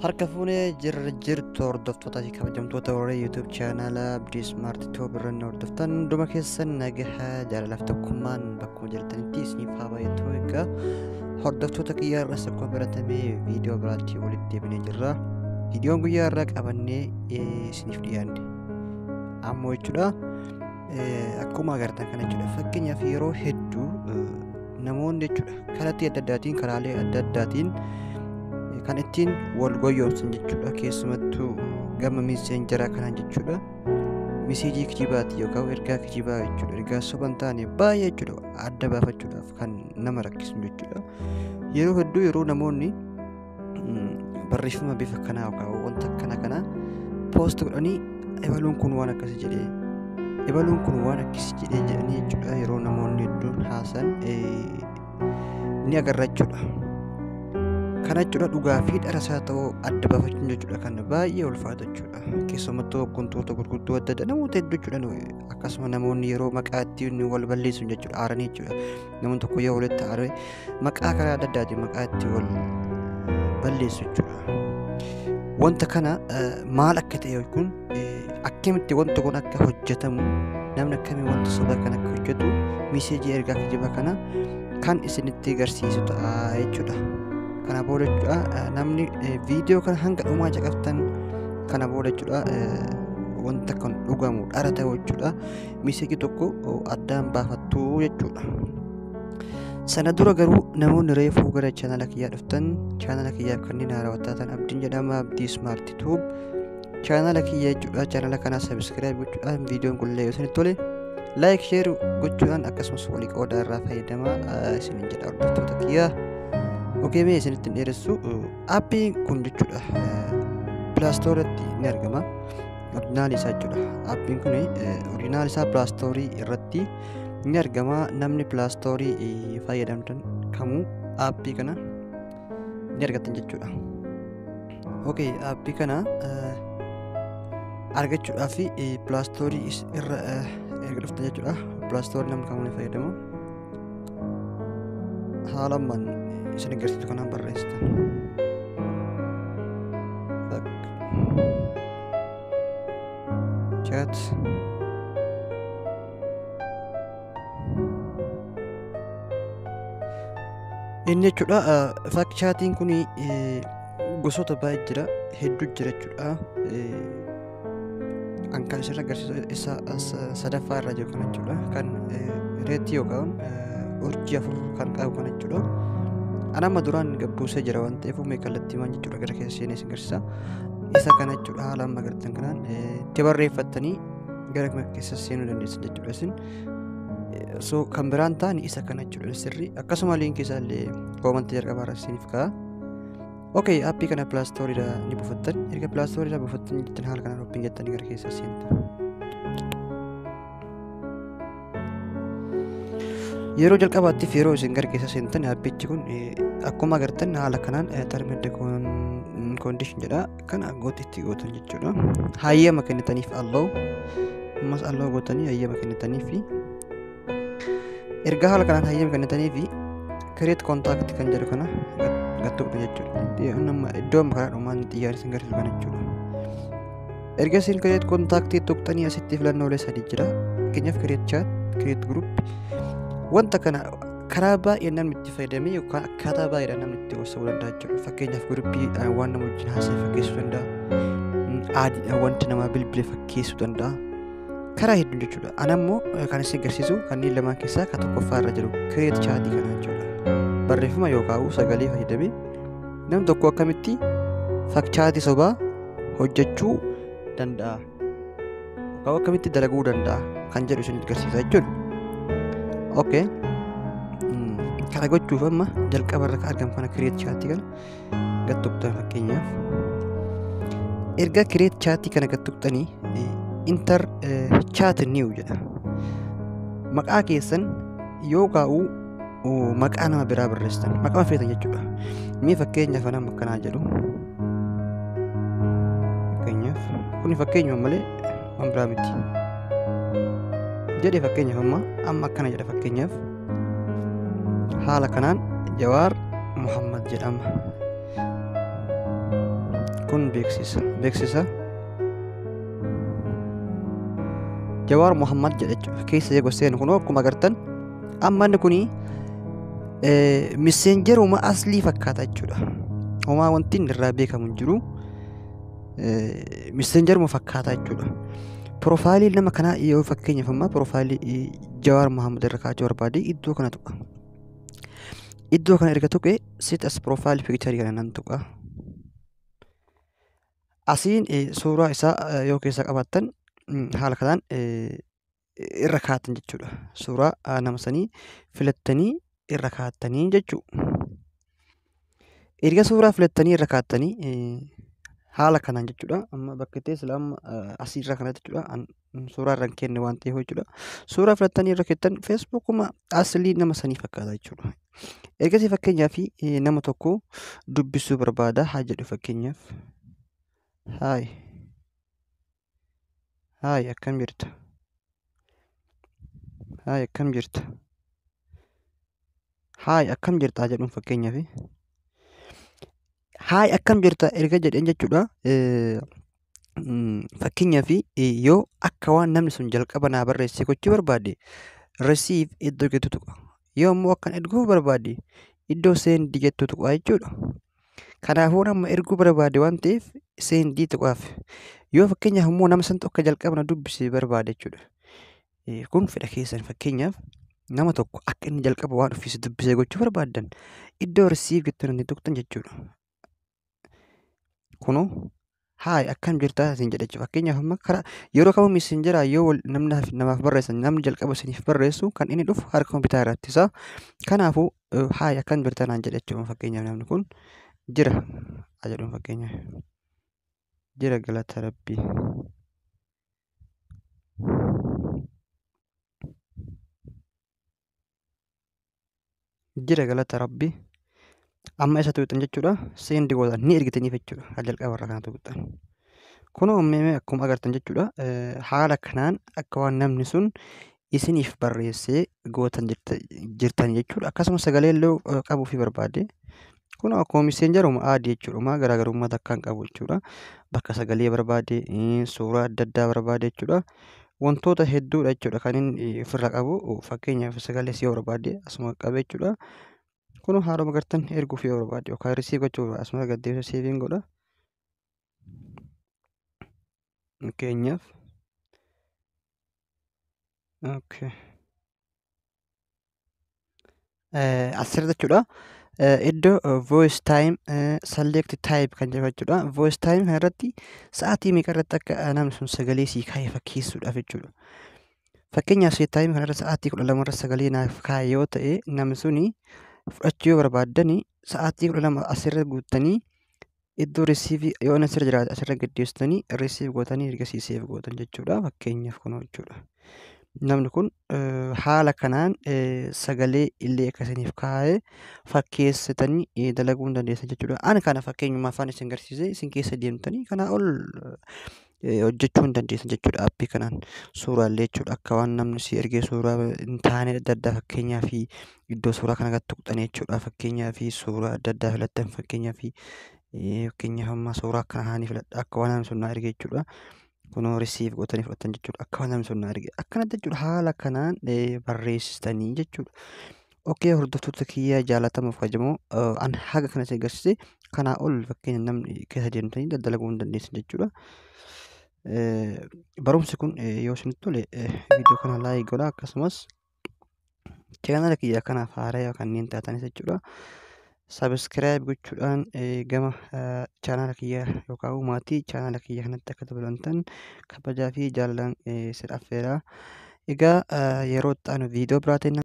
Harka fuunee jirra jirtu hordoftoota fi kabajamtoota warra YouTube chaanala Abdii Smart Tube irra hordoftan hunduma keessan nagaha jaalalaaf tokkummaan bakkuma jirtanitti isiniif haa baay'atu. Egaa hordoftoota kiyyaa irras akkuma baratame viidiyoo biraatti walitti deebinee jirra. Viidiyoon guyyaa irraa qabannee isiniif dhiyaanne ammoo jechuudha. Akkuma agartan kana jechuudha. Fakkeenyaaf yeroo hedduu namoonni jechuudha kallattii adda addaatiin karaalee adda addaatiin kan ittiin wal goyoomsan jechuudha. Keessumattuu gama miseenjaraa kanaan jechuudha. Miseejii kijibaati yookaan ergaa kijibaa jechuudha. Ergaa soba hin taane baay'ee jechuudha adda baafachuudhaaf kan nama rakkisu jechuudha. Yeroo hedduu yeroo namoonni barreeffama bifa kanaa yookaan wanta akkana kanaa poost godhanii ebaluun kun waan akkasii jedhee ebaluun kun waan akkasii jedhee jedhanii jechuudha. Yeroo namoonni hedduun haasan ni agarra jechuudha. Kana jechuudha dhugaa fi dhara isaa ta'uu adda baafachuun jechuudha kan baay'ee ulfaatu jechuudha. Keessumattuu hooggantoota gurguddoo adda addaa namoota hedduu jechuudha. Akkasuma namoonni yeroo maqaa ittiin wal balleessu jechuudha aaranii jechuudha. Namni tokko yoo walitti aare maqaa karaa adda addaatiin maqaa itti wal balleessu jechuudha. Wanta kana maal akka ta'e kun akkamitti wanta kun akka hojjetamu namni akkamii wanta sobaa kana akka hojjetu miseejii ergaa kijibaa kana kan isinitti agarsiisu ta'a jechuudha. Kana booda jechuudha namni viidiyoo kana hanga dhumaa caqaftan kana booda jechuudha wanta kan dhugamu dhara ta'u jechuudha miseejii tokko addaan baafattu jechuudha. Sana dura garuu namoonni reefuu gara chaanala kiyyaa dhuftan chaanala kiyyaaf kanneen haarawaa taatan Abdiin jedhama Abdii Smart Tube chaanala kiyya jechuudha. Chaanala kana sabiskiraayib gochuudhaan viidiyoon kun illee yoo isinitti tole laayik sheer gochuudhaan akkasumas walii qoodaa irraa fayyadamaa isiniin jedha hordoftoota kiyyaa. Okey mee isinitti hin dheeressu aappiin kun jechuudha pilaastooritti ni argama. Orjinaal isaa jechuudha. Aappiin kun orjinaal isaa pilaastoorii irratti ni argama. Namni pilaastoorii fayyadamtan kamuu aappii kana ni argattan jechuudha. Okey aappii kana argachuudhaaf pilaastoorii irra erga dhuftan jechuudha. Pilaastoorii namni kamuu ni fayyadama. Haala ammaan isin agarsiisu kanaan barreessitan. Chat inni jechuudha fakchaatiin kun gosoota baay'ee jira hedduu jira jechuudha. An kan isin agarsiisu isa sadaffaa irra jiru kana jechuudha. Kan reetii yookaan urjii 4 kan qabu kana jechuudha. An amma duraan gabbuusee jira waan ta'eef mee kallattii maan jechuudha gara keessa seenee isin agarsiisa. Isa kana jechuudha haala amma agartan kanaan itti barreeffattanii gara keessa seenuu dandeessan jechuudha isin. So kan biraan ta'an isa kana jechuudha sirrii akkasuma liinkii isaa illee koomantii jalqabaa irra isiniif ka'a. Okey aappii kana pilaastoorii ni buufattan erga pilaastoorii buufattan jettan haala kanaan open jettanii gara keessa seentan. Yeroo jalqabaattiif yeroo isin gara keessa seentan aappichi kun akkuma agartan haala kanaan term and condition jedha kana gootitti gootan jechuudha. Hayyama kennitaniif allow ammas allow gootanii hayyama kennitaniif erga haala kanaan hayyama kennitaniif create contact kan jedhu kana gattuqtan jechuudha. Iddoo amma karaa dhumaan xiyyaarri isin agarsiisu kana jechuudha. Erga isin create contact tuqxanii asitti filannoolee sadii jira. Fakkeenyaaf create chat, create group wanta kana karaa baay'ee namni itti fayyadamee yookaan akkaataa baay'eedhaan namni itti gosa danda'a jechuudha. Fakkeenyaaf gruppii waan nama wajjin haasa'e fakkeessuu danda'a. Aadiidhaan wanta nama bilbile fakkeessuu danda'a. Karaa hedduun jechuudha. Ana immoo kan isin agarsiisu kanneen lamaan keessaa kan tokkoffaa irra jiru create chat kana jechuudha. Barreeffama yookaan sagalee fayyadamee namni tokko akkamitti fakchaatii sobaa hojjechuu danda'a yookaan akkamitti dalaguu danda'a kan jedhu isin agarsiisa jechuudha. Okey kana gochuuf amma jalqaba irra kan argamu kana create chat kana gad tuqxan fakkeenyaaf erga create chat kana gad tuqxanii enter chat new jedha. Maqaa keessan yoo kaa'u maqaa nama biraa barreessitan maqaa feetan jechuudha. Mee fakkeenyaaf nama akkanaa jedhu fakkeenyaaf kuni fakkeenyuma malee waan biraa miti jedhe fakkeenyaaf amma akkana jedha fakkeenyaaf haala kanaan Jawaar Muhammad jedhama. Kun beeksisa. Beeksisa. Jawaar Muhammad jedha jechuudha. Keessa eeguu seenu kun akkuma agartan amma inni kuni messengeruma aslii fakkaata jechuudha. Homaa wanti inni irraa beekamu hin jiru. Messengeruma fakkaata jechuudha. Profileii nama kanaa yoo fakkeenyaaf amma profileii Jawaar Muhammad irra kaa'achuu barbaade iddoo kana tuqa. Iddoo kana erga tuqe set as profile picture kana nan tuqa. Asiin suuraa isaa yoo keessa qabaattan haala kanaan irra kaa'atan jechuudha. Suuraa nama sanii filattanii irra kaa'attanii jechuudha. Erga suuraa filattanii irra kaa'attanii haala kanaan jechuudha. Amma bakka itti sila amma asirra kanatti jechuudha. Suuraa irra hin kenne waan ta'eef jechuudha. Suuraa filattanii irra keettan Facebookuma aslii nama sanii fakkaata jechuudha. Ergasii fakkeenyaaf nama tokko dubbisuu barbaada haa jedhu fakkeenyaaf. Hi. Hi, akkam jirta? Hi, akkam jirta? Hi, akkam jirta haa jedhuun fakkeenyaaf. Hi, akkam jirta erga jedheen jechuudha. Fakkeenyaaf yoo akka waan namni sun jalqaba naa barreesse gochuu barbaade receive iddoo jettu tuqa. Yoo immoo akkan erguu barbaade iddoo send jettu tuqa jechuudha. Kanaafuu nama erguu barbaade waan ta'eef send tuqaaf. Yoo fakkeenyaaf immoo nama santu akka jalqaba na dubbise barbaade jechuudha. Kun fedha keessan, fakkeenyaaf nama tokko akka inni jalqaba waan ofiis dubbisee gochuu barbaaddan iddoo receive jettu ni tuqxan jechuudha. Kunoo "Hi, akkam jirtaa?" isin jedha jechuudha. Fakkeenyaaf amma karaa yeroo kamuu messengeraa yoo namni namaaf barreessan, namni jalqaba isiniif barreessu kan inni dhufu harka bitaa irratti isaa. Kanaafuu "Hi, akkam jirtaa?" naan jedha jechuudha. Fakkeenyaaf namni kun "Jira" haa jedhuun fakkeenyaaf. Jira, galata Rabbii. Jira, galata Rabbii. Amma isa tuqxan jechuudha. Send gootan, ni ergitaniif jechuudha. Kan jalqaba irraa kana tuqxan. Kunoo amma akkuma agartan jechuudha. Haala kanaan akka waan namni sun isiniif barreessee gootan jirtan jechuudha. Akkasuma sagalee illee qabuufii barbaade. Kun akkuma messengeruma adii jechuudha. Homaa garaagarummaa takka hin qabu jechuudha. Bakka sagalee barbaade, suuraa adda addaa barbaade jechuudha. Wantoota hedduudha jechuudha kan inni ofirraa qabu. Fakkeenyaaf sagalee yoo barbaade asuma qabe jechuudha. Kun haaluma agartan erguuf yoo barbaade yookaan receive gochuu barbaade asuma gad deebisee saveiin godha. Fakkeenyaaf. Okay. Asirra jechuudha. Iddoo voice time, select type kan jedhu jechuudha. Voice time kana irratti sa'aatii meeqa irratti akka namni sun sagalee sii kaa'e fakkeessuudhaaf jechuudha. Fakkeenyaaf set time kana irra sa'aatii 12 irra sagalee naaf kaa'e yoo ta'e, namni suni fudhachuu yoo barbaaddani sa'aatii 12 asirra guuttanii iddoo receive yoo inni asirra jiraate asirra gaddeessitanii receive gootanii ergasii save gootan jechuudha. Fakkeenyaaf kunoo jechuudha. Namni kun haala kanaan sagalee illee akka isiniif kaa'e fakkeessitanii dalaguu hin dandeessan jechuudha. Ani kana fakkeenyuma afaan isin agarsiise, isin keessa deemtanii kanaa ol hojjechuu hin dandeessan jechuudha. Appii kanaan suuraalee jechuudha, akka waan namni si ergee suuraa hin taane adda addaa, fakkeenyaa fi iddoo suuraa kana gad tuqxanii jechuudha. Fakkeenyaa fi suuraa adda addaa filattan, fakkeenyaaf amma suuraa akkana kana filadha, akka waan namni sun naa erge jechuudha. Kunoo receive gootanii fudhatan jechuudha. Akka waan namni sun naa erge akkanatti jechuudha. Haala kanaan barreessitanii jechuudha. Okay, hordoftoota kiyya jaalatamuuf kabajamoo, an haga kana isin agarsiise, kanaa ol fakkeenya namni keessa deemtanii daddalaguu hin dandeessan jechuudha. Barumsi kun yoo isinitti tole viidiyoo kana like godhaa, akkasumas chaanala kiyya kanaaf haaraa kanneen taatanis jechuudha. Subscribe gochuudhaan gama chaanala kiyya yookaan maatii chaanala kiyya kanatti akka dabalamtan kabajaa fi jaalalaan isin affeera. Egaa yeroo itti aanu viidiyoo biraatiin